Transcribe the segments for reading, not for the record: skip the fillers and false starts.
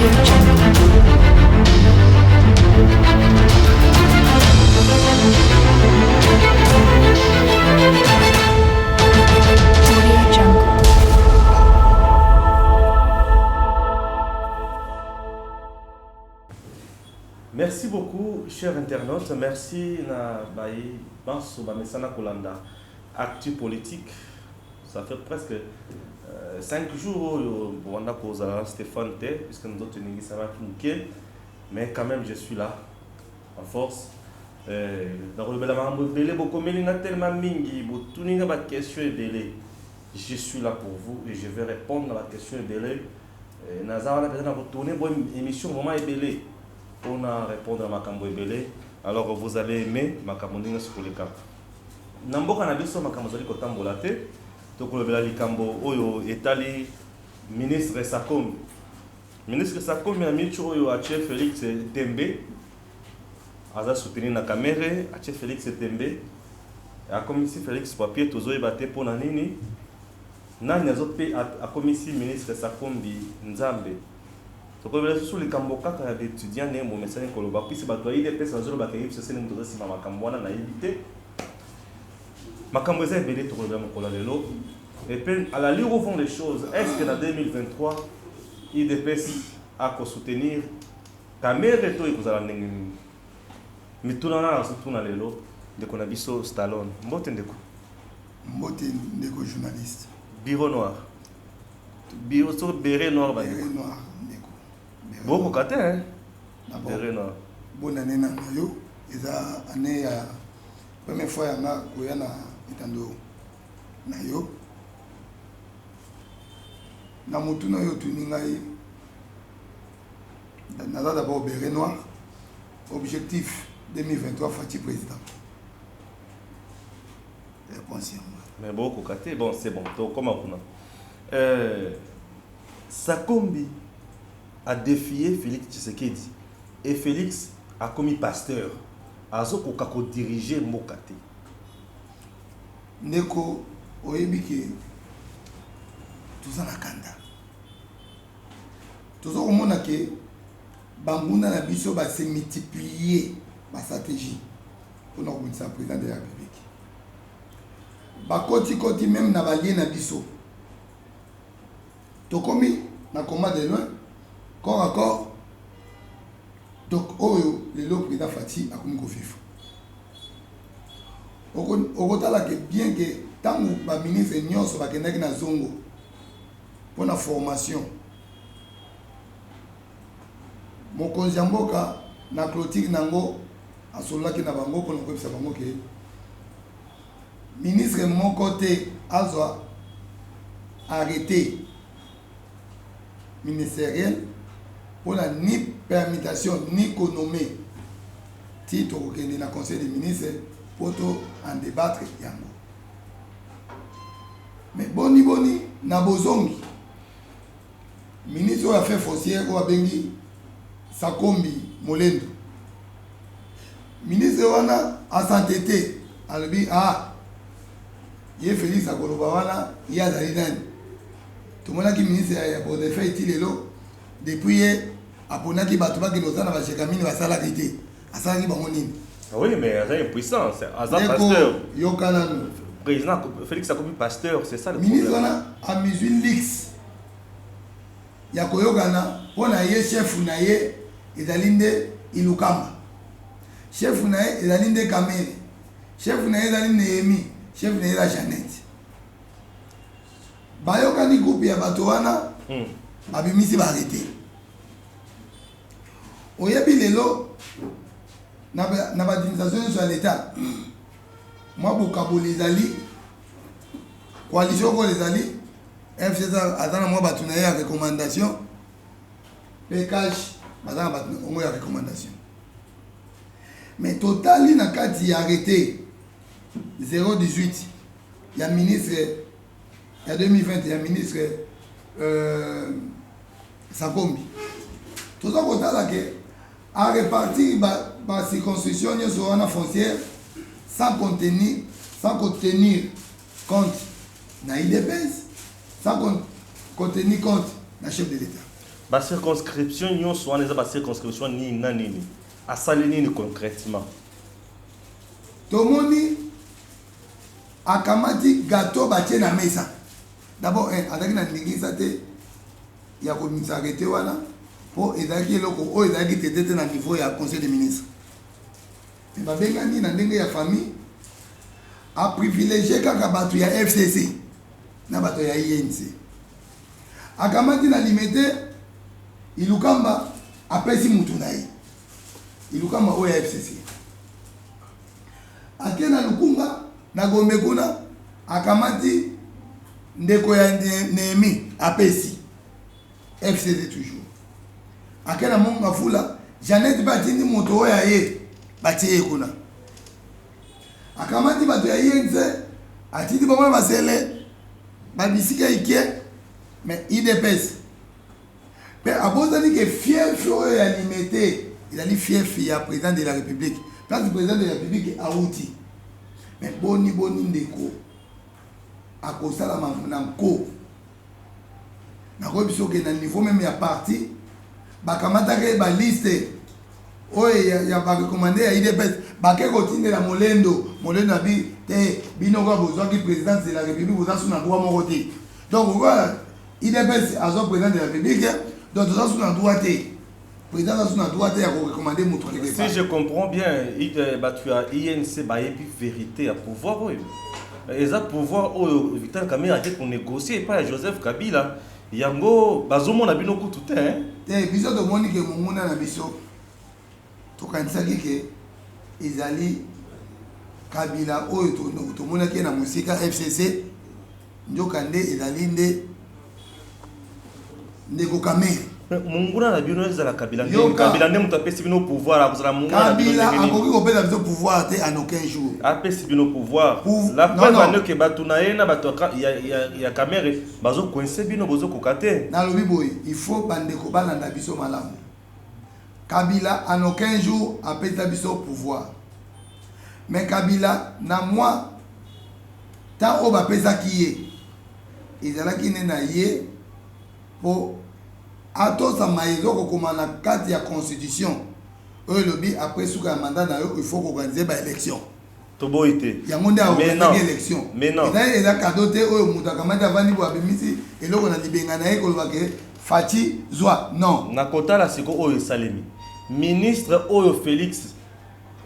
Audio Jungle. Audio Jungle. Merci beaucoup, chers internautes. Merci na bayi banso bamesana kolanda actu politique. Ça fait presque 5 jours oyo bwanda kozala na Stéphane te, puisque nzoto eningisamaki moke, mais quand même je suis là en force. Nakolobela makambo ebele. Bokomeli nga tellement mingi, botuni nga baquestion ebele. Je suis là pour vous et je vais répondre na baquestion ebele. Naza wana mpenza na kotourne bo émission vraiment ebele mpona répondre na makambo ebele. Alors vous allez aimer makambo ndenge nyonso koleka na mboka na biso. Makambo ezali kotambola te. Tokolobela likambo oyo etali ministre Sakombi. Ministre Sakombi na miniti oyo atie Félix tembe, aza soutenir na Kamerhe. Atie Félix tembe, akomisi Félix papier. Tozoyeba te mpo na nini, nani azope akomisi ministre Sakombi Nzambe. Tokolobela lisusu likambo kaka ya baétudiant, ndenge bomesani koloba, puisque bato ya UDPS bazolobaka FCC ndenge toza nsima makambo wana. Nayebi te, makambo eza ebele tokolobela mokolo ya lelo. Et puis, à l'allure où vont les choses, est ce que na 2023 UDPS akosoutenir Kamerhe to ekozala ndenge nini? Mituna wana nazotuna lelo ndeko na biso Stallone. Mbote, ndeko. Mbote, ndeko journaliste. Bureau noir, bureau so béret noir, bandeko. Béret noir, ndeko. Bokoka te, hein? D'abord, béret noir. Bonne année na yo. Eza année ya première fois yanga koya na etando na yo. Na motuna oyo otuni ngai, naza d'abord béret noir. Objectif 2023, Fatshi président. Réponse yango. Mais bokoka te. Bon, c'est bon, tokoma kuna. Sakombi a défié Félix Tshisekedi et Félix akomi pasteur, azokoka kodirige mboka te. Ndeko, oyebi ke toza na kanda. Toza komona ke banguna na biso base multiplier bastratégie mpona kobundisa président de la République. Bakotikoti même na balie na biso. Tokomi na combat de loin, corps à corps. Donc oyo lelo président Fatshi akomi kovivre, okotala ke bien ke ntango baministre nyonso bakendaki na zongo mpona formation, mokonzi ya mboka na clôture nango asololaki na bango mpona koyebisa bango ke ministre moko te azwa arrêté ministériel mpona ni permutation ni konommer ti tokokende na conseil des ministres mpo to en débattre yango. Mais boni boni na bozongi, ministre oyo affaire foncière oyo abengi Sakombi Molendo, ministre wana asante te, alobi: "Ah, ye Félix akoloba wana, ye azali nani?" Tomonaki ministre ya portefeuille ti lelo, depuis ye aponaki bato bakende kosala na baGécamines, basalaki te. Asalaki bango nini? Ah oui, mais aza impuissant, aza pasteur. Yoka nanu. Président Félix akomi pasteur, c'est ça le Ministre wana amizwi lix ya koyokana mpo na ye. Chef na ye ezali nde Ilunkamba, chef na ye ezali nde Kamerhe, chef na ye ezali Nehemi, chef na ye eza Jeannette. Bayokani, groupe ya bato wana. Babimisi baarrêté. Oyebi lelo na baadministration nyonso ya l'État mwa bokaboli ezali, coalition okoyo ezali FCC aza na mwa bato na ye ya recommandation, mpe CACH baza na bato na bango ya recommandation. Mais totali na kati ya arrêté 018 ya ministre ya 2020 ya ministre Sakombi, toza kotala ke arepartir bacirconscription nyonso wana foncière sans contenir compte na UDPS, sans contenir compte na chef de l'État. Ba circonscription nyonso wana eza ba circonscription nini na nini? Asali nini concrètement? Tomoni akamati gâteau batie na mesa. D'abord un, azalaki na ndingisa te ya kobimisa arrete wana mpo ezalaki eloko oyo ezalaki traite te na niveau ya conseil des ministres. Mais babengani na ndenge ya famille, a privilegie kaka bato ya FCC na bato ya UNC. Akamati na Limete Ilukamba apesi mutu na ye Ilukamba oyo ya FCC. Ake na Lukunga na Gombe kuna akamati ndeko ya Nehemi apesi FCC toujours. Ake na Mont Ngafula Jeannette pe atindi moto oyo ya ye batie ye kuna. Akamati bato ya UNC atindi bango na Basele ba bisika ike mais udps pe abosani ke fief oyo ya Limete ezali fief ya president de la Republique, place president de la Republique awuti. Mais boni boni ndeko akosala na nko? Nakoyebi biso ke na niveau meme ya parti bakamataka ye ba liste oyo ya, ya ba recommande ya UDPS bake kotindela Molendo. Molendo abi te, bino kaka bozwaki presidence de la Republique, boza su na droit moko te. Donc okola UDPS azwa président de la République, donc toza su na droit te, président aza su na droit te ya korecommande moto quelque part. Si je comprends bien, bato ya UNC bayebi vérité ya pouvoir oyo eza pouvoir oyo Vital Kamerhe ake konégocier epai ya Joseph Kabila, yango bazomona bino kutu te, hein? Te, biso tomoni ke monguna na biso tokanisaki ke ezali Kabila oyo tomonaki ye na mosika FCC, nzoka nde ezali nde ndeko Kamerhe. Monguna na bino ezala Kabila nde Kabila nde moto apesi bino pouvoir, akozala monguna na bino. Kabila akoki kopesa biso pouvoir te en aucun jour. Apesi bino pouvoir, la preuve ane ke bato na ye na bato ya Kamerhe bazocoincer bino, bozokoka te. Nalobi boye, il faut bandeko balanda biso malamu. Kabila en aucun jour apesa biso pouvoir, mais Kabila na mwa temps oyo bapesaki ye ezalaki nde na ye mpo atosama ezokokoma na kati ya constitution oyo elobi après suka ya mandat na yo, il faut koorganiser baélection. Toboyi te. Yango nde aorganisaki élection. Ezali eza cadeau te oyo moto akamati avandi boye abimisi eloko na libenga na ye koloba ke Fatshi zwa, non. Na kotala siko oyo esalemi, ministre oyo Felix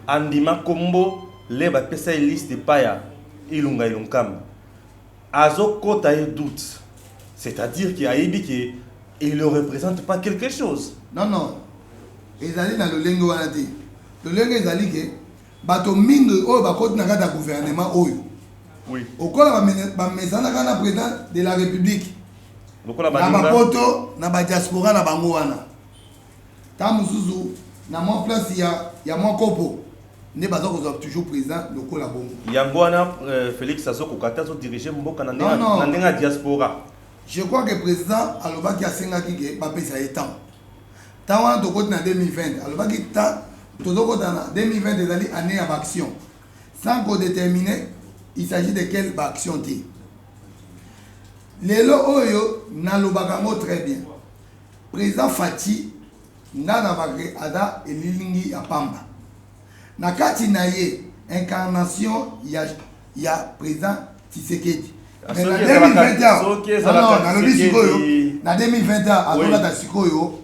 andima kombo le bapesa ye liste epai ya Ilunga Ilunkamba, azokota ye doute, c'est-à-dire ke ayebi ke il ne représente pas quelque chose. Non, ezali na lolenge wana te. Lolenge ezali ke bato mingi oyo bakoti na kati ya gouvernement oyo okola bamesanaka na président de la République lokola na baninga bapoto na badiaspora na bango wana, ta mosusu na mwa place ya mwa kopo nde baza kozwa toujours président lokola bongo. Yango wana Félix azokoka te, azodirige mboka na Non, ndenge non. na ndenge ya diaspora. Je crois que président alobaki, asengaki ke bapesa ye temps. Temps wana tokoti na 2020, alobaki temps tozokota na 2020 ezali année ya baaction, sans kodéterminer il s'agit de quelle baaction te. Lelo oyo nalobaka yango très bien, président Fatshi nga na bake aza elilingi ya pamba na kati na ye, incarnation ya président Tshisekedi. Ah, Mais na soki ezalaka- 2021, soki non, ezalaka non, nalobi sikoyo Tshisekedi- na 2021 azolata sikoyo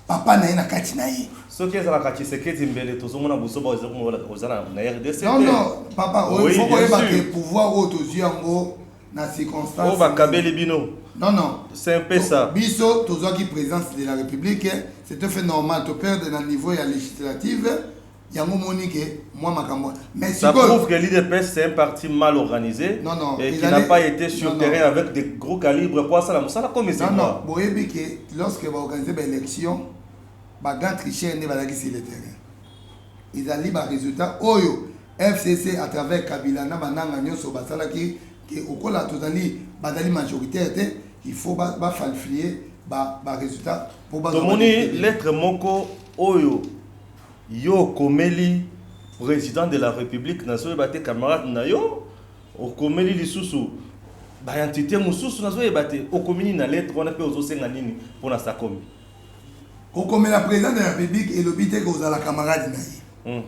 papa na ye na kati na ye. Soki ezalaka Tshisekedi, mbele tozomona buzoba oza na RDC Non. te. Non papa, Oui, il faut bien koyeba sûr. ke pouvoir oyo tozwi yango na circonstance. Oyo bakabeli bino. Non. C'est un peu ça. Biso tozwaki présidence de la République, c'est tout fait normal toperdre na niveau ya législative. Yango moni ke mwa makambo, mais Ça sikoyo prouve que l'UDPS, c'est un parti mal organisé Non, et qui ils n'a pas été sur Non, non. terrain avec des gros calibres pour ça, ça comme c'est Non. moi. Non, boyebi ke lorsque baorganize baélection, bagrand tricheur nde bazalaki sur le terrain. Ezali barésultat oyo FCC à travers Kabila na bananga nyonso basalaki ke okola tozali bazali majoritaire te, il faut bafalsifier barésultat mpo bazwa Tomoni badéputé. Lettre moko oyo yo okomeli président de la République, nazoyeba te camarade na yo okomeli lisusu. Baentité mosusu, nazoyeba te okomi nini na lettre wana mpe ozosenga nini mpona Sakombi. Kokomela président de la République elobi te kozala camarade na ye.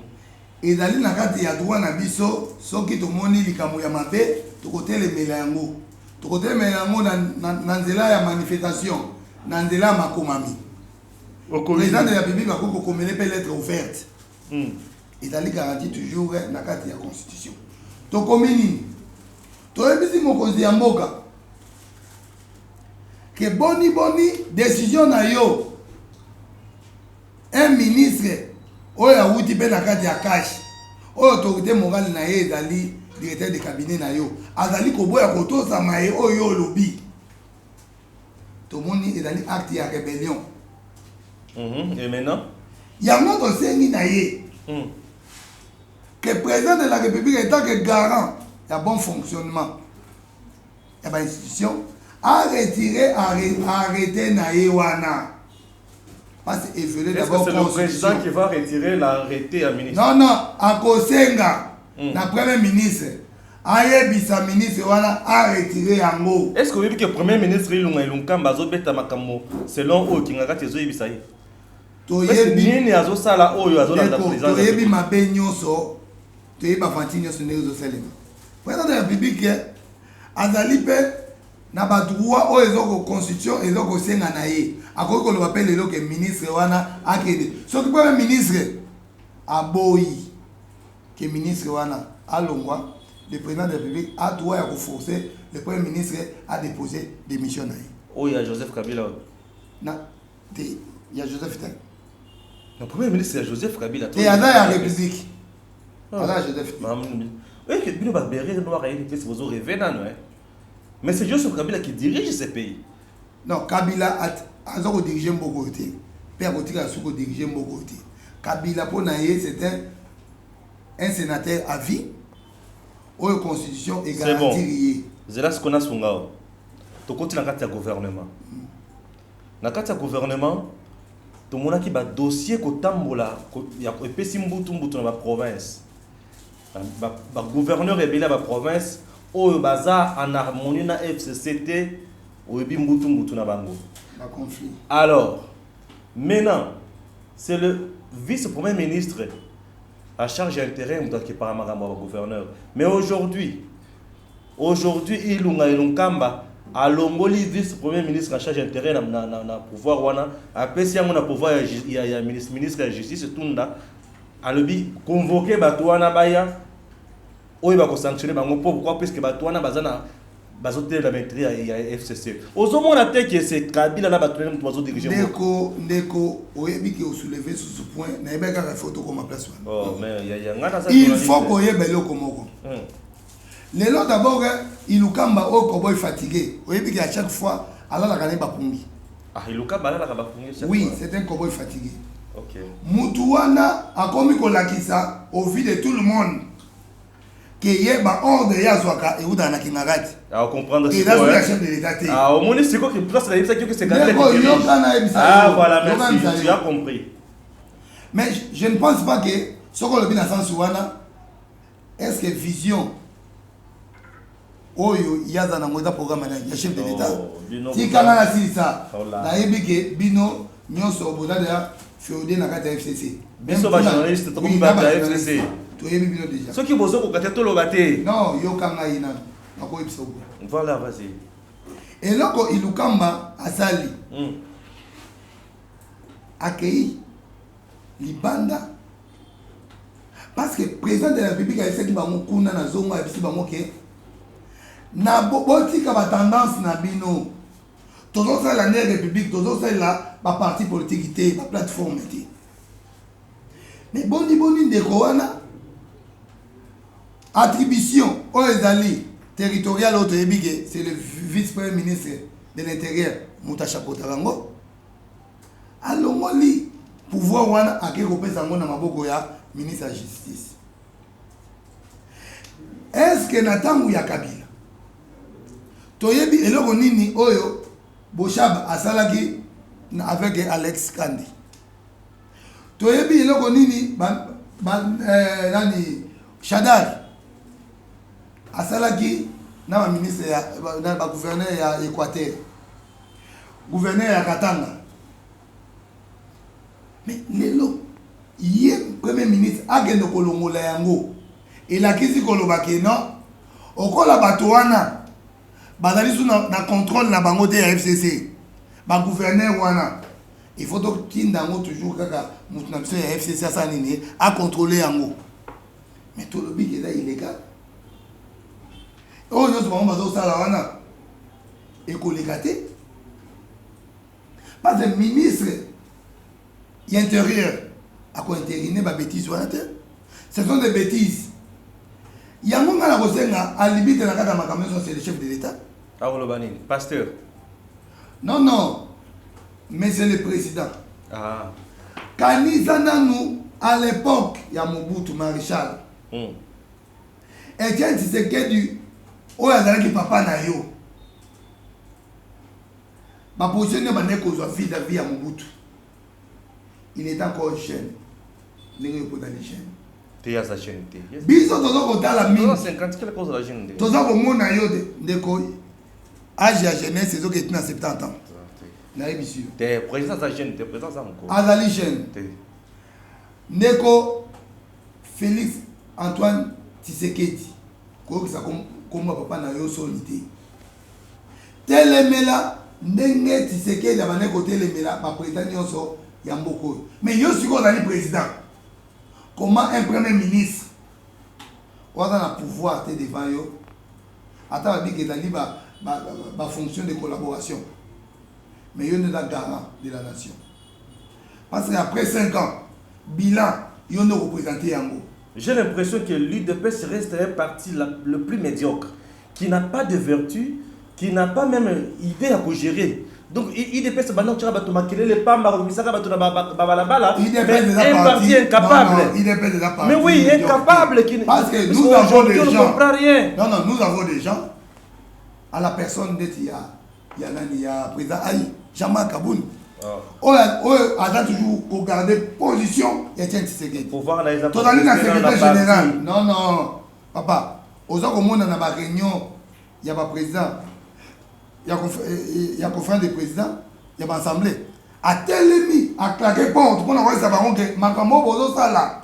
Ezali na kati ya droit na biso. Soki tomoni likambo ya mabe, tokotelemela yango, tokotelemela yango na nzela ya manifestation, na nzela ya makomami. Président de la République akoki kokomela mpe lettre ouverte. Ezali garantie toujours na kati ya constitution. Tokomi nini? Toyebisi mokonzi ya mboka ke boni boni décision na yo, un ministre oyo awuti mpe na kati ya CACH, oyo autorité morale na ye ezali directeur de cabinet na yo, azali koboya kotosama ye oyo yo olobi. Tomoni ezali acte ya rébellion. Et maintenant? Yango tosengi na ye que président de la République, étant que garant ya bon fonctionnement ya bainstitution, aretire arrêté na ye wana, parce que eviole d'abord. C'est le président qui va retirer l'arrêté ya ministre? Non, akosenga na premier ministre ayebisa ministre wana aretire yango. Est ce que oyebi ke premier ministre Ilunga Ilunkamba azobeta makambo selon oyo Kingaka ti ezoyebisa ye? Toyebi. Nini azosala oyo azolanda président? Toyebi mabe nyonso, toyebi bafanti nyonso ndenge ezosalema. Président de la République azali mpe na badroit oyo eza constitution eza kosenga na ye. Akoki koloba mpe lelo ke ministre wana akende. Soki premier ministre aboyi ke ministre wana alongwa, le président de la République a droit ya koforcer le premier ministre a déposer démission na ye. Oyo ya Joseph Kabila oyo? Na te, ya Joseph te. Na premier ministre ya Joseph Kabila. Te, aza ya République, aza ya Joseph te. Oye, bino babérets noirs ya UDPS, bozo rêver nano. Mais c'est Joseph Kabila qui dirige ce pays. Non, Kabila aza kodirige mboka oyo te, mpe akotikala soki kodirige mboka oyo te. Kabila, mpo na ye, c'est un sénateur à vie oyo constitution egarantir ye. Zela siko nasunga oyo. Tokoti na kati ya gouvernement. Na kati ya gouvernement, tomonaki badossier kotambola epesi mbutu mbutu na baprovince. Bagouverneur ebele ya baprovince oyo baza en harmonie na FCC te, oyebi mbutu mbutu na bango. Alors maintenant, c'est le vice-premier ministre à charge intérêt moto akepaka makambo ya bagouverneur. Mais aujourd'hui, Ilunga Ilunkamba alongoli vice premier ministre en charge intérêt na pouvoir wana, apesi yango na pouvoir ya ministre ya justice Tunda. Alobi convoquer bato wana baya oyo bakosanctionne bango. Mpo pourquoi? Puisque bato wana baza na bazotelela baintérêt ya FCC. Ozomona te ke c'est Kabila na bato moto bazodirige? Ndeko, ndeko, oyebi ke osoulever susu point. Nayebi kaka faut tokoma place wana. Oh, mais ya nga naza Il faut koyeba eloko moko. Lelo d'abord, Ilunkamba oyo cowboy fatigué, oyebi ke à chaque fois alalaka ne bapungi. Ah, Ilunkamba alalaka bapungi? Oui, c'est un cowboy fatigué. Ok. Mutu wana akomi kolakisa au vu de tout le monde ke ye baordre ye azwaka eutaka na Kingakati. Acomprendre. Eza soki ya chef de l'État te. Ah, omoni sikoyo ke place nayebisaki yo ke c'est Kabila. Ndeko, yoka nayebisa. Ah voilà, merci, tu as compris. Mais je ne pense pas que soki olobi na sens wana, est ce que vision oyo ye aza nango eza programme ya chef de l'État? Tikanga nasilisa. Nayebi ke bino nyonso boza deja féodé na kati ya FCC. Biso bajournaliste tokomi bato ya FCC. Toyebi bino déjà. Soki bozokoka te, toloba te. Non, yoka ngai nano, nakoyebisa oko. Voilà, vas-y. Eloko Ilunkamba asali, akei libanda parce que président de la République ayebisaki bango kuna na zongo, ayebisi bango ke na botika batendance na bino, tozosalela nde République, tozosalela baparti politique te, baplateforme te. Mais boni boni ndeko wana, attribution oyo ezali territoriale, oyo toyebi ke c'est le vice premier ministre de l'Intérieur moto achapotaka yango, alongoli pouvoir wana, ake kopesa yango na maboko ya ministre ya Justice? Est ce que na ntango ya Kabila toyebi eloko nini oyo Boshab asalaki avec Alex Kandi? Toyebi eloko nini nani Shadary asalaki? Na baministre ya na bagouverneur ya Équateur, gouverneur ya Katanga. Mais lelo ye premier ministre akende kolongola yango, elakisi koloba ke non, okola bato wana bazali su na contrôle na bango te ya FCC. Bagouverneur wana, il faut totinda yango toujours kaka motu na biso ya FCC asala nini, acontrôle yango. Mais tolobi ke eza illégal. Oyo nyonso bango bazosala wana ekoleka te, parce que ministre ya intérieur akoentériner babêtises wana te. Ce sont des bêtises. Yango ngai na kosenga alibite na kati ya makambo nyonso, c'est le chef de l'État. Akoloba nini, pasteur? Non, mais c'est le président. Ah. Kanisa nanu à l'époque ya Mobutu, maréchal Etienne Tshisekedi oyo azalaki papa na yo, baposition nde bandeki kozwa vis-à-vis ya Mobutu. Il est encore jeune ndenge yo kozali jeune. Te, aza jeune te. Biso toza kotala mingi. 50 quelque kozala jeune te. Toza komona yo te, ndeko. Age ya jeunesse ezoketi na 70 ans, nayebisi yo. Te, président aza jeune te, président aza mokolo. Azali jeune. Te. Ndeko Félix Antoine Tshisekedi, koyokisa kombo ya papa na yo soni te. Telemela ndenge Tshisekedi abandaki kotelemela baprésident nyonso ya mboka oyo. Mais yo sikoyo ozali président, comment un premier ministre oyo aza na pouvoir te devant yo, ata babiki ezali bafonction de collaboration, mais yo nde eza garant de la nation? Parce que après 5 ans, bilan yo nde okoprésente yango. J'ai l'impression que l'UDPS reste un parti le plus médiocre, qui n'a pas de vertu, qui n'a pas même idée à gérer. Donc UDPS banda kotyaka bato makelele pamba, komisaka bato na babalabala, un parti incapable. Non, UDPS eza parti. Mais oui, incapable qui Parce que nous avons des gens, ne comprend rien. Non, nous avons des gens à la personne neti ya nani, ya président ai Jean-Marc Kabund oyo oyo aza toujours kogarde position ya Etienne Tshisekedi. Pouvoir na eza. Tozali na secrétaire général. Non, papa, oza komona na baréunion ya baprésident ya conférence des présidents ya baassemblée, atelemi, aclaque porte mpona koyesa bango ke makambo oyo bozosala,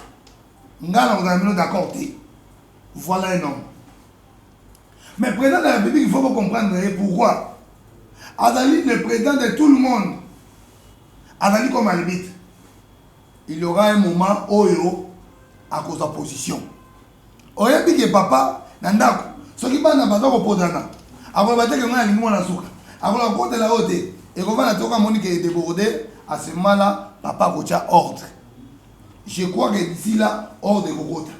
ngai na kozala bino d'accord te. Voilà un homme. Mais président de la République, il faut comprendre pourquoi azali le président de tout le monde. Azali comme arbitre. Il y aura un moment oyo akozwa position. Oyebi ke papa na ndako, soki bana baza kopozana, akoloba te ke ngai alingi mwana suka, akoloba kotela oyo te, ekovanda te. Okamoni ke edéborde, à ce moment là papa akotia ordre. Je crois que d'ici là ordre ekokota.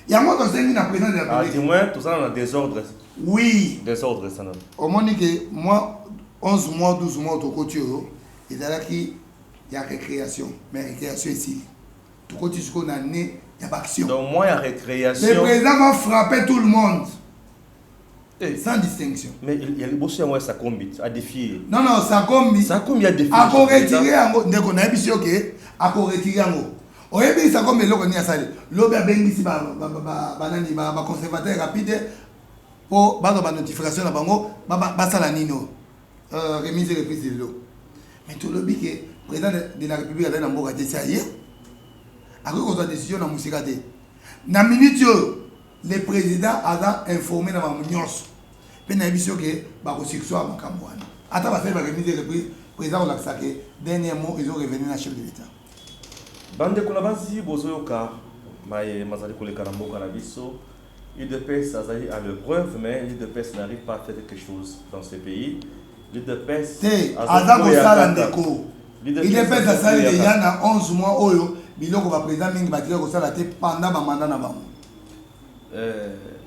Yango tosengi na président de la Ah, République. du moins tozala na désordre. Oui. Désordre sana. Omoni ke moi 11 mois, 12 mois tokoti oyo ezalaki ya récréation, mais récréation esili, tokoti sikoyo na année ya baaction. Donc mois ya Le récréation. président va frapper tout le monde Eh, sans distinction. Mais ya liboso yango ya Sakombi adéfier. Non, Sakombi. Sakombi adéfier. Akoretire yango, ndeko. Nayebi si oke akoretire yango. Oyebi Sakombi eloko nini asali lobi? Abengisi banani, baconservateur rapide, mpo bazwa banotification na bango, basala nini oyo, remise reprise lelo. Mais tolobi ke président de la République azali na mboka te, si aye akoki kozwa décision na mosika te. Na minute oyo le président aza informé na makambo nyonso, mpe nayebi soki bakosurseoir makambo wana. Ata basali baremise reprise, président kolakisa ke dernier mot ezo revenir na chef de l'État. Bandeko na basi, bozoyoka maye mazali koleka na mboka na biso. UDPS azali à l'épreuve, mais l'UDPS n'arrive pas à faire quelque chose dans ce pays. L'UDPS Te, aza kosala, ndeko. UDPS asali deja na 11 mois oyo biloko baprésident mingi batika kosala te pendant bamanda na bango.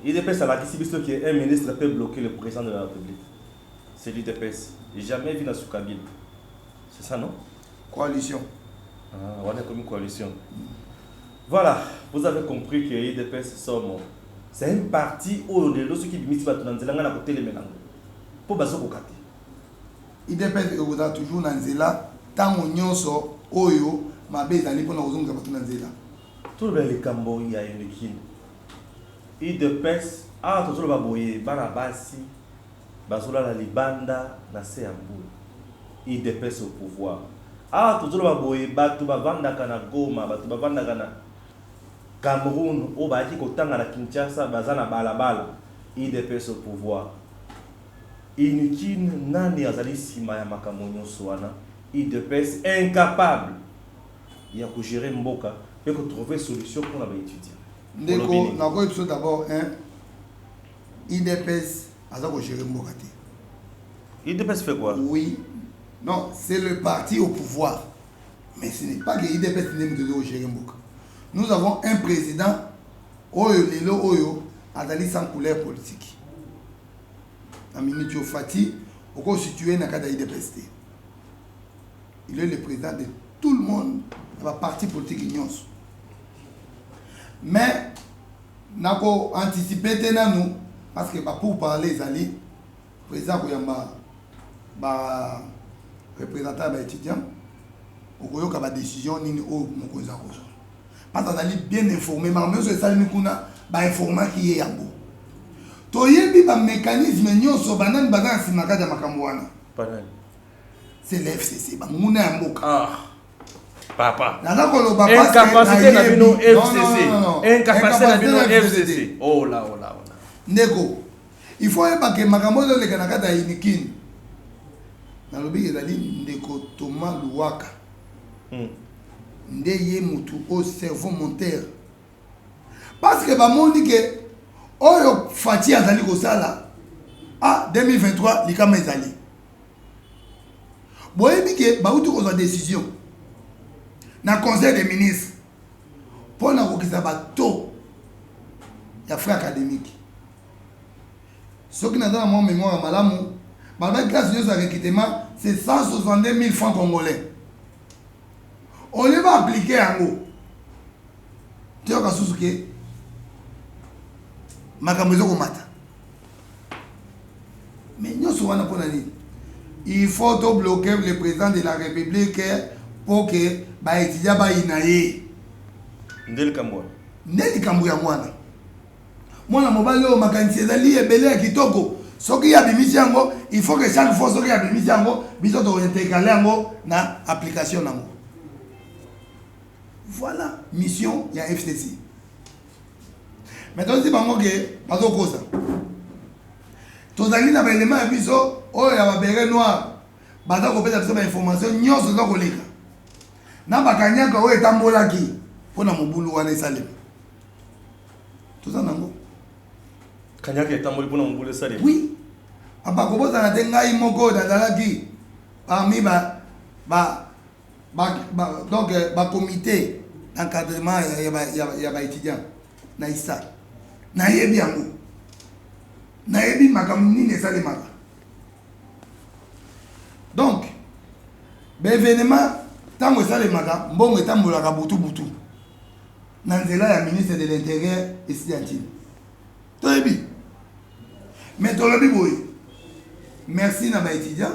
UDPS alakisi biso ke un ministre peut bloquer le président de la République. C'est l'UDPS, jamais vu na sous Kabila. C'est ça, non? Coalition. Ah, wana ekomi coalition. Voilà, vous avez compris que UDPS somo, c'est un parti oyo lelo soki bimisi bato na nzela, ngai na kotelemela yango mpo bazokoka te. UDPS ekozala toujours na nzela ntango nyonso oyo mabe ezali mpona kozongisa bato na nzela. Tolobela likambo ya Unikin. UDPS. Awa tozoloba boye, bana basi bazolala libanda na se ya mbula. UDPS au pouvoir. Awa tozoloba boye, bato bavandaka na Goma, bato bavandaka na Cameroun oyo bayaki kotanga na Kinshasa baza na balabala. UDPS au pouvoir. Unikin, nani azali nsima ya makambo nyonso wana? UDPS incapable ya kogérer mboka mpe kotrouver solution mpona baétudiant. Ndeko, nakoyi biso d'abord un UDPS aza kogérer mboka te. UDPS fait quoi? Oui, non, c'est le parti au pouvoir, mais ce n'est pas que UDPS nde moto eza kogérer mboka. Nous avons un président oyo lelo oyo azali sans couleur politique. Na minute oyo, Fatshi okositue na kati ya UDPS te. Il est le président de tout le monde, na baparti politique nyonso. Mais nako anticipe te nanu, parce que bapour parler ezali. Président koyamba ba représentant ya baétudiant, okoyoka badécision nini oyo mokonzi akozwa, parce azali bien informé. Makambo nyonso esalemi kuna, bainformaki ye yango. Toyebi bamécanisme nyonso, banani baza na nsima kati ya makambo wana. Banani? C'est le FCC, banguna ya mboka. Ah, papa. Naza koloba. Incapacité na bino FCC, incapacité na bino FCC, oh là, oh là, oh là. Ndeko, il faut oyeba ke makambo oyo ezoleka na kati ya Unikin, nalobi ezali ndeko Thomas Luwaka nde ye mutu oyo cerveau monteur, parce que bamoni ke oyo Fatshi azali kosala a 2023, likama ezali. Boyebi ke bauti kozwa décision na Conseil des ministres mpo na kokisa bato ya frais académique. Soki naza na mwa mémoire ya malamu, balobaki classe nyonso ya recrutement, c'est 162 000 francs congolais. Au lieu baappliquer yango, toyoka susu ke makambo ezokomata. Mais nyonso wana mpona nini? Il faut tobloquer le président de la République mpo ke baétudiant bayina ye. Nde likambo wana. Nde likambo yango wana. Mwana mobali oyo, makanisi ezali ebele ya kitoko. Soki ye abimisi yango, il faut que chaque fois soki abimisi yango, biso tokointercaler yango na application nango. Voilà mission ya FCC. Mais tozi bango ke bazokosa. Tozali na baélément ya biso oyo ya babérets noirs, baza kopesa biso bainformation nyonso eza koleka na bakanyaka oyo etambolaki mpona mobulu wana esalema. Toza nango. Kanyaka etamboli mpona mobulu esalema? Oui papa, kobosana te, ngai moko nazalaki parmi ba donc bacomité d'encadrement ya baétudiant na ISA. Nayebi yango, nayebi makambo nini esalemaka. Donc baévénement ntango esalemaka, mbongo etambolaka butu butu na nzela ya ministre de l'Intérieur estudiantine. Toyebi. Mais tolobi boye, merci na baétudiant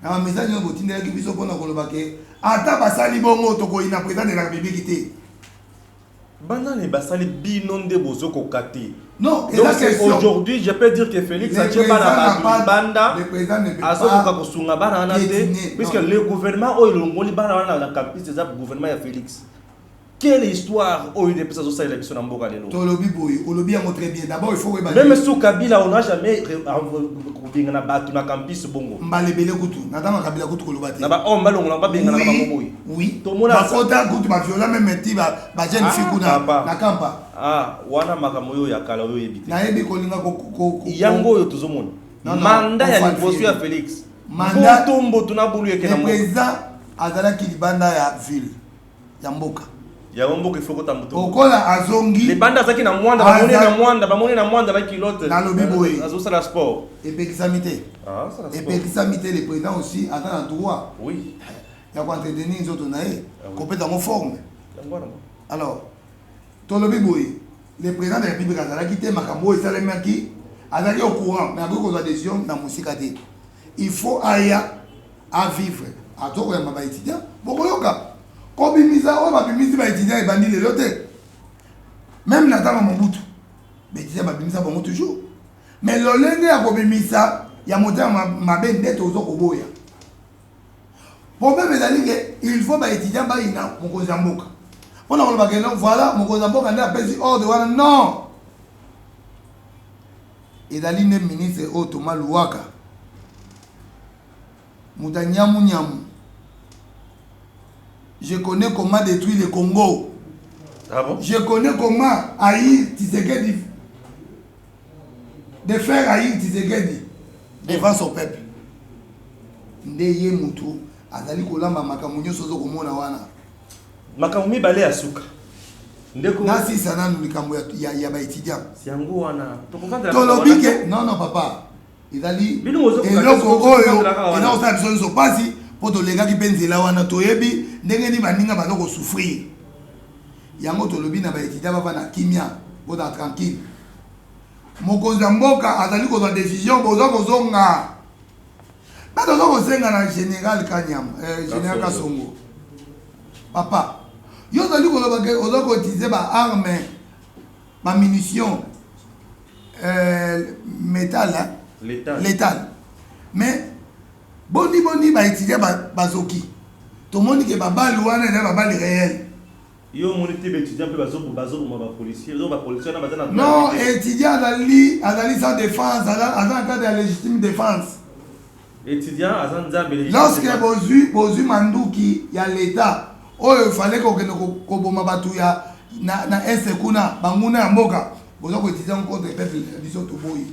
na bamessage nyonso botindelaki biso mpona koloba ke ata basali bongo, tokoyina président de la République te. Banani basali? Bino nde bozokoka te. Non. Donc aujourd'hui, je peux dire que Félix atie bana bato libanda, azokoka kosunga bana wana te, puisque le gouvernement oyo elongoli bana wana na campus eza gouvernement ya Félix. Quelle histoire oyo UDPS azosalela biso na mboka lelo? Tolobi boye, olobi yango très bien. D'abord, il faut koyeba, même sous Kabila, on n'a jamais kobengana bato na campus bongo. Mbala ebele kutu, na ntango ya Kabila kutu koloba te. Na bahomme balongola, babenganaka bango boye. Oui, bakota kutu, baviola même ti bajeune fille kuna na kampa. Ah, wana makambo oyo ya kala oyo oyebi te. Nayebi kolinga. Yango oyo tozomona, mandat ya liboso ya Félix, mbutu mbutu na bulu eke na président azalaki libanda ya ville ya mboka. Yango mboka ifo kota moto. Okola azongi. Libanda azalaki na Mwanda, bamoni na Mwanda, bamoni na Mwanda na culotte. Nalobi boye. Azosala sport. Epekisami te. Epekisami te. Le président aussi aza na droit ya koentretenir nzoto na ye, kopesa yango forme. Alors tolobi boye, le président de la République azalaki te. Makambo oyo esalemaki, azalaki au courant, mais akoki kozwa décision na mosika te. Il faut aya avivre, azokoyamba baétudiant. Bokoyoka kobimisa oyo babimisi baétudiant ebandi lelo te. Même na ntango Mobutu. Baétudiant babimisa bango toujours, mais lolenge ya kobimisa ya motema mabe nde tozo koboya. Problème ezali ke il faut baétudiant bayina mokonzi ya mboka mpona koloba ke non, voilà, mokonzi ya mboka nde apesi ordre wana. Non, ezali nde ministre oyo Thomas Luhaka, moto ya nyamunyamu. Je connais comment détruire le Congo. Ah bon? Je connais comment haïr Tshisekedi, de faire haïr Tshisekedi devant son peuple. Nde ye mutu azali kolamba makambo nyonso ozo komona wana. Makambo mibale ya suka, ndeko. Nasisa nanu likambo ya baétudiant. Yango wana. Tolobi ke non, non, papa, ezali eloko oyo eza kosala biso nyonso mpasi, mpo tolekaki mpe nzela wana, toyebi ndenge nini baninga baza kosouffrir. Yango tolobi na baétudiant bava na kimia, bozala tranquille. Mokonzi ya mboka azali kozwa décision, boza kozonga. Mpe toza kosenga na général Kanyama, général Kasongo, papa, yo ozali koloba ke oza koutiliser baarme, bamunition métal, hein? Létal. Létal. Mais boni boni baétudiant bazoki, tomoni ke babali wana eza babali réel. Yo omoni te baétudiant mpe bazoboma bapolicier? Bapolicier wana baza na Non, étudiant azali sans défense, aza na cadre ya légitime défense. Étudiant aza nzambe? Lorsque bozwi manduki ya l'État oyo efale kokende koboma bato ya na Est kuna, banguna ya mboka, boza koutiliser yango contre peuple na biso, toboyi.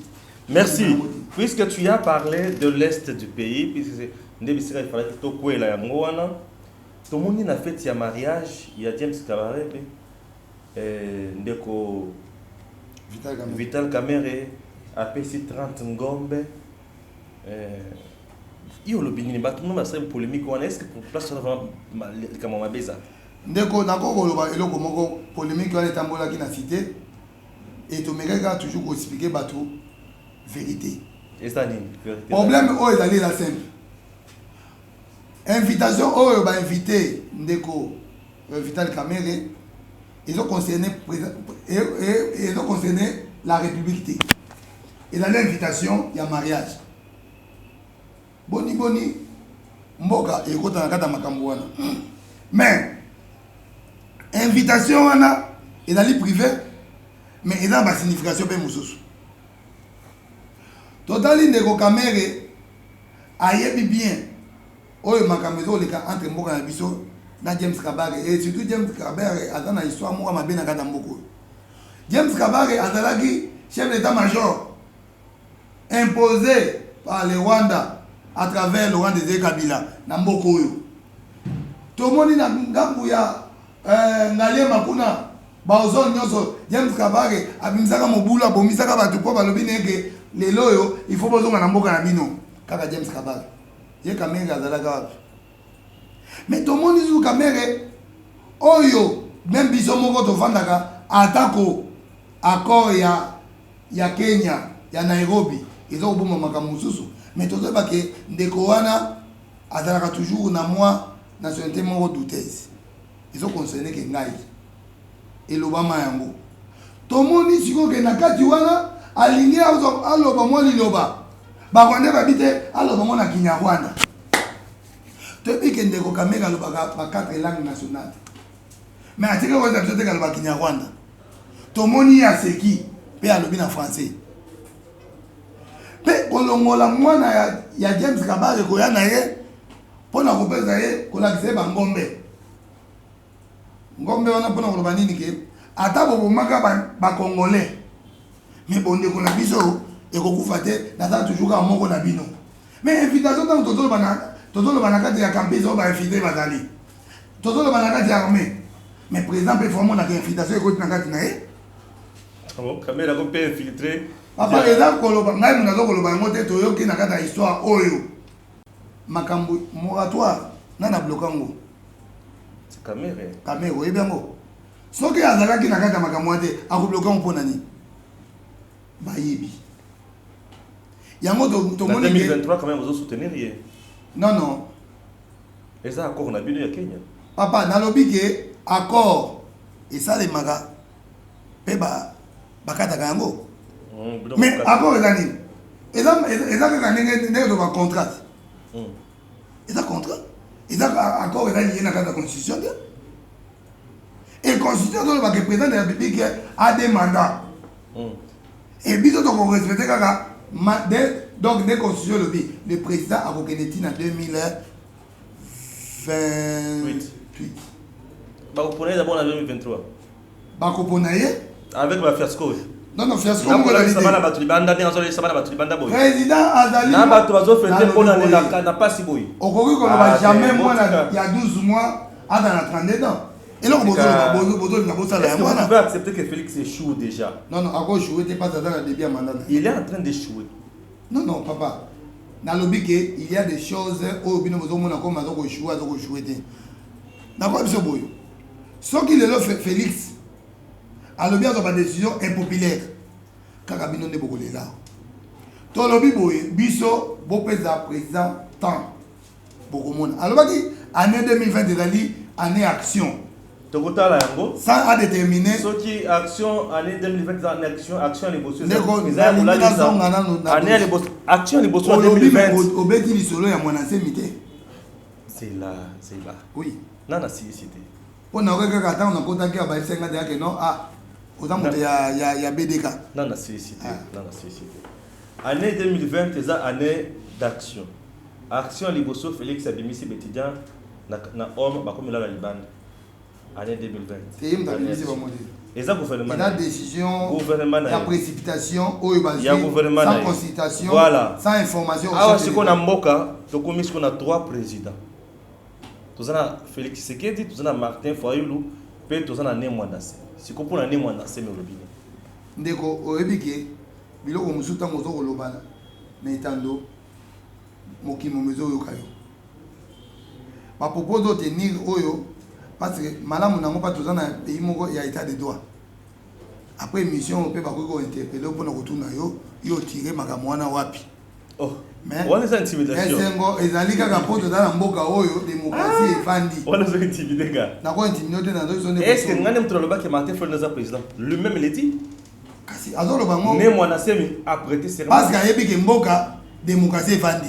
Merci. Puisque tu as parlé de l'Est du pays, puisque nde bisika efalaki tokwela yango wana, tomoni na fête ya mariage ya James Kabarebe, ndeko Vital Kamerhe. Vital Kamerhe apesi 30 ngombe. Yo olobi nini? Bato no basali polémique wana, est ce que place wana vraiment likambo mabe eza? Ndeko, nakoki koloba eloko moko. Polémique wana etambolaki na cité e tomekaki kaka toujours koexpliquer bato vérité. Eza nini vérité? Problème oyo ezali, eza simple. Invitation oyo bainvite ndeko Vital Kamerhe ezoconcerne la République te. Ezali invitation ya mariage. Boni boni mboka ekota na kati ya makambo wana? Mais invitation wana ezali privé, mais eza na basignification mpe mosusu. Totali ndeko Kamerhe ayebi bien oyo makambo ezoleka entre mboka na biso na James Kabarebe. Et surtout, James Kabarebe aza na histoire moko ya mabe na kati ya mboka oyo. James Kabarebe azalaki chef d'état major imposé par le Rwanda à travers Laurent Désiré Kabila na mboka oyo. Tomoni na ngambu ya Ngaliema kuna, bazone nyonso, James Kabarebe abimisaka mobulu, abomisaka bato, mpo balobi neke lelo oyo il faut bozonga na mboka na bino. Kaka James Kabarebe. Ye Kamerhe azalaka wapi? Mais tomoni susu Kamerhe oyo, même biso moko tovandaka, atako accord ya Kenya ya Nairobi eza koboma makambo mosusu, mais tozoyeba ke ndeko wana azalaka toujours na mwa nationalité moko douteuse, ezoconcerne ke ngai elobama yango. Tomoni sikoyo ke na kati wana alingi aloba mwa liloba, Barwandais babi te, aloba ngo na Kinyarwanda. Toyebi ke ndeko Kamerhe alobaka ba quatre langue nationale, mais atika koyesa biso te kaloba Kinyarwanda. Tomoni ye aseki mpe alobi na français. Mpe kolongola mwana ya James Kabarebe, koya na ye mpona kopesa ye, kolakisa ye bangombe, ngombe wana mpona koloba nini? Ke ata bobomaka bacongolais, mais bondeko na biso ekokufa te, naza toujours kaka moko na bino. Mais invitation, ntango tozoloba na kati ya campus oyo bainfiltré bazali, tozoloba na kati ya armée, mais président mpe faut amonaka invitation ekoti na kati na ye. Kamerhe ako mpe infiltré? Papa, eza koloba ngai moto aza koloba yango te. Toyoki na kati ya histoire oyo makambo moratoire nani abloka yango? Kamerhe. Kamerhe, oyebi yango. Soki azalaki na kati ya makambo wana te, akobloka yango mpo na nini? Bayebi yango. Tomoni 2023 quand même ozosoutenir ye? Non. Eza accord na bino ya Kenya. Papa, nalobi ke accord esalemaka mpe ba Bakataka yango. Mais accord eza nini? Eza kaka ndenge toba contrat. Eza contrat, eza accord, eza lié na kati ya constitution te. Et constitution tolobaka, président de la République a des mandats et biso tokorespecte kaka. Donc nde constitution elobi, le président akokende ntina 2028. Bakopona ye d'abord na 2023. Bakopona ye. Avec bafiasco. Non, fiasco moko ezali te. Bana bato libanda, ndenge azolesa bana bato libanda boye. Président azali na bato bazofete mpona na pasi boye. Okoki koloba jamais mwana ya 12 mois aza na 32 ans. Eloko bozoloba, bozolinga bosala yango wana. Vous pouvez accepter que Félix échoue déjà? Non, akoéchouer te, parce aza na début ya mandat. Il est en train d'échouer. Non, papa, nalobi ke il y a des choses oyo bino bozomona comme aza koéchouer. Aza koéchouer te. Nakoya biso boyo, soki lelo Félix alobi azwa badécision impopulaire, kaka bino nde bokolela. Tolobi boye, biso bopesa président temps, bokomona. Alobaki année 2020 ezali année action. Tokotala yango. Sans adéterminer. Soki action, année 2020 eza année action, action ya liboso. Ndeko, nalingi nazonga nano. Année ya liboso, action ya liboso ya Olobi 2020. Obeti lisolo ya Mwana Nsemi te. Zela, zela. Oui. Nana silisi te. Mpo na okoki kaka ntango nakotaki ya bayebisenga te yake non, ah, oza moto ya BDK. Nana silisi te. Nana silisi te. Année 2020 eza année d'action. Action ya liboso, Félix abimisi baétudiant na homme, bakomi lala libanda. Année 2020. Te, ye moto abimisi bango te. Eza gouvernement. Eza décision Gouvernement na ya ye. Précipitation oyo bazwi Ya gouvernement na sans ye. consultation, Voilà. sans information au Awa chef de sikoyo na l'État. mboka tokomi sikoyo na trois présidents. Toza na Félix Tshisekedi, toza na Martin Fayulu, mpe toza na Ne Mwanda Nsemi. Sikoyo mpona Ne Mwanda Nsemi, olobi nini? Ndeko, oyebi ke biloko mosusu, ntango oza koloba na etando, mokili momo ezoyoka yo. Bapropos ozotenir oyo, parce que malamu nango mpa toza na pays moko ya état de droit. Après émission oyo mpe bakoki kointerpeller mpona kotuna yo, yo otire makambo wana wapi? Oh, Mais wana eza intimidation. Esengo ezali kaka mpo toza na mboka oyo démocratie evandi. Wana ozo intimider nga. Nako intimider te, nazoki Est ce que ngai nde moto nalobaki Martin Fayulu aza président? Lui-même le dit. Kasi azoloba ngo. Ne Mwana Nsemi a prêté serment. Parce que ayebi ke mboka démocratie evandi,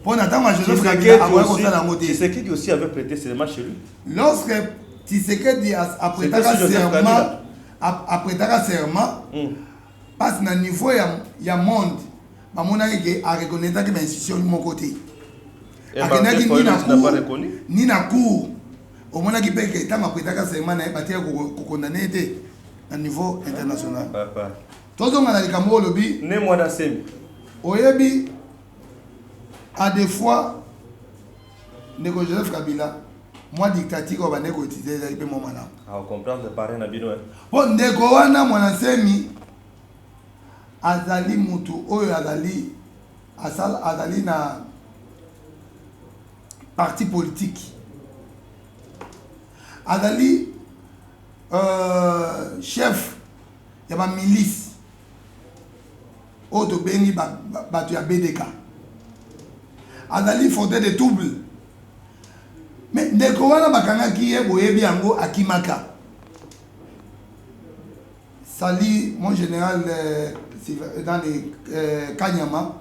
mpo na ntango ya Joseph Kabila akoki kosala yango te. Tshisekedi aussi avait prêté serment chez lui. Lorsque Tshisekedi aprêtaka C'était sous Joseph serment, Kabila. Aprêtaka serment, parce na niveau ya monde bamonaki ke areconnaîtraki bainstitution moko te. Et Akendaki Martin ni na Fayulu n'a pas cour reconnu. Ni na cour. Omonaki mpe ke ntango aprêtaka serment na ye, batikaki kokondamner ye te na niveau international. Papa. Tozonga na likambo oyo olobi. Ne Mwana Nsemi. Oyebi, à des fois, ndeko Joseph Kabila, mwa dictature oyo bandeko koutiliser ezali mpe mwa malamu. Acomprendre parrain na bino, hein. Mpo ndeko wana Mwana Nsemi azali mutu oyo azali asala, azali na parti politique, azali chef ya bamilice oyo tobengi bato ya BDK, azali fauteur de trouble. Mais ndeko wana bakangaki ye, boyebi yango, akimaka. Sali mon général dans les Kanyama,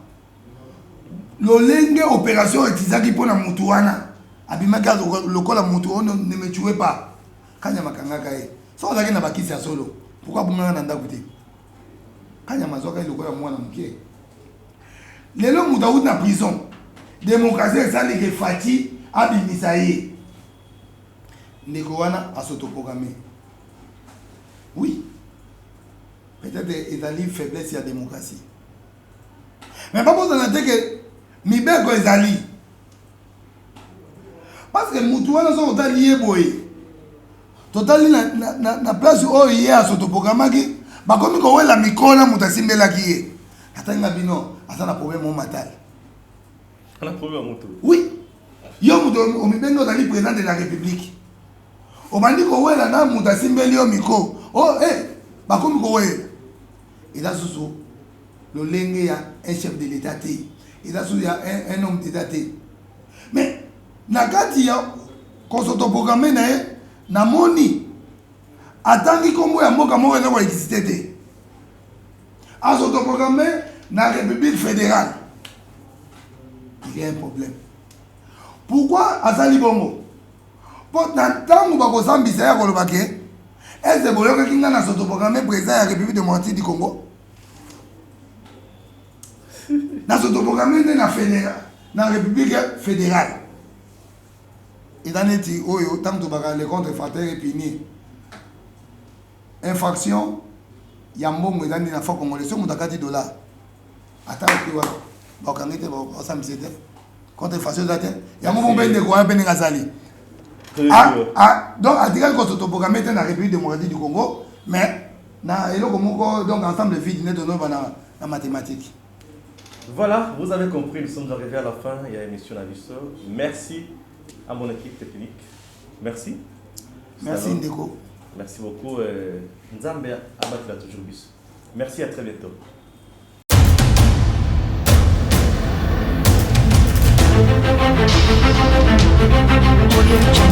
lolenge opération etizaki mpona mutu wana abimaki lokola mutu oyo ne me tue pas. Kanyama akangaka ye. Soki azalaki na bakisi ya solo, pourquoi abungaka na ndako te? Kanyama azwaka ye lokola mwana moke. Lelo moto awuti na prison, démocratie esali ke Fatshi abimisa ye. Ndeko wana as'autoproclamer. Oui, peut-être ezali faiblesse ya démocratie, mais babozana te ke mibeko ezali, parce que mutu wana soki otali ye boye, totali na place oyo ye as'autoproclamaki, bakomi kowela mikolo na moto asimbelaki ye. Atangi bino, aza na problème o matali. Ana problème ya moto. Oui, yo moto omibengi ozali président de la République, obandi kowela na moto asimbeli yo micro. Oh, eh, bakomi kowela. Eza susu lolenge ya un chef de l'État te, eza susu ya un homme d'état te. Mais na kati ya kos'autoproclamer na ye, namoni atangi nkombo ya mboka moko eza koexister te. Azotoproclame na République fédérale. Il y a un problème. Pourquoi azali bongo? Mpo na ntango bakosambisa ye akoloba ke ese boyokaki ngai na sotoproclame président ya République démocratique du Congo? Na sotoproclame nde na fédéral, na République fédérale. Eza neti oyo ntango tobaka le contrefacteur est puni. Infraction ya mbongo eza nde na franc congolais. Soki moto akati dollar ata oki wapi, bakangi te, basambisi te, contrefaçon eza te. Yango moko mpe ndeko wana mpe ndenge azali, donc atikali kosotoproclame te na République démocratique du Congo, mais na eloko moko, donc ensemble vide nde tonoba na mathématique. Voilà, vous avez compris, nous sommes arrivés à la fin. Il y a émission na biso. Merci à mon équipe technique. Merci. Merci ndeko. Merci beaucoup. Nzambe abatela toujours biso. Merci, à très bientôt. Audio Jungle.